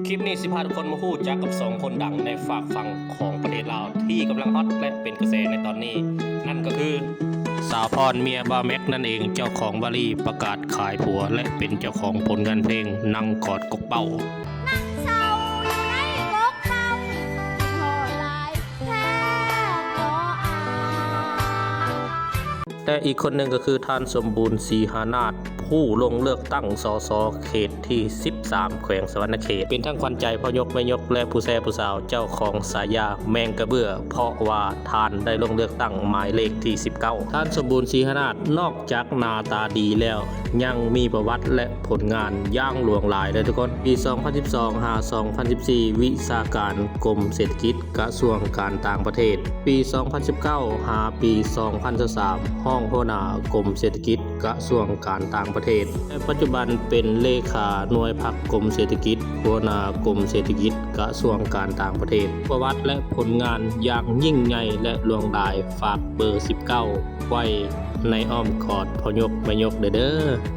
ຄລິບນີ້ຊິພາທຸກຄົນມາຮູ້ຈັກກັບສອງຄົນດັງໃນຟາກຝັ່ງຂອງປະເທດລາວ ທີ່ກຳລັງຮອດ ແລະ ເປັນກະແສໃນຕອນນີ້ ນັ້ນກໍຄື ສາວພອນເມຍບ່າວແມັກນັ້ນເອງ, ເຈົ້າຂອງວາລີປະກາດຂາຍຜົວ ແລະ ເປັນເຈົ້າຂອງຜົນງານເພງນັ່ງກອດກົກເປົ້າ. ນັ່ງເສົ້າຢູ່ໃນກົກເປົ້າ ໂຫດຫຼາຍແທ້ກໍອາຍ. ແລະ ອີກຄົນໜຶ່ງກໍຄືທ່ານ ສົມບູນ ສີຫານາດ ຜູ້ລົງເລືອກຕັ້ງ ສສ ເຂດທີສິບສາມ ແຂວງສະຫວັນນະເຂດ, ເປັນທັງຂວັນໃຈພໍ່ຍົກແມ່ຍົກ ແລະ ຜູ້ແຊຜູ້ສາວ, ເຈົ້າຂອງສາຍາແມງກະເບື້ອ ເພາະວ່າທ່ານໄດ້ລົງເລືອກຕັ້ງໝາຍເລກທີສິບເກົ້າ. ທ່ານ ສົມບູນ ສີຫານາດ ນອກຈາກໜ້າຕາດີແລ້ວ ຍັງມີປະຫວັດ ແລະ ຜົນງານຢ່າງຫຼວງຫຼາຍເດີທຸກຄົນ. ປີສອງພັນສິບສອງ ຫາ ສອງພັນສິບສີ່ ວິຊາການກົມເສດຖະກິດ ກະຊວງການຕ່າງປະເທດ, ປີສອງພັນສິບເກົ້າ ຫາ ປີສອງພັນຊາວສາມ ຮອງຫົວໜ້າກົມເສດຖະກິດ ກະຊວງການຕ່າງປະເທດ ແລະ ປັດຈຸບັນເປັນເລຂາໜ່ວຍພັກກົມເສດຖະກິດ, ຫົວໜ້າກົມເສດຖະກິດ ກະຊວງການຕ່າງປະເທດ. ປະຫວັດ ແລະ ຜົນງານຢ່າງຍິ່ງໃຫຍ່ ແລະ ຫຼວງຫຼາຍ, ຝາກເບີສິບເກົ້າໄວ້ໃນອ້ອມກອດພໍ່ຍົກແມ່ຍົກເດີ.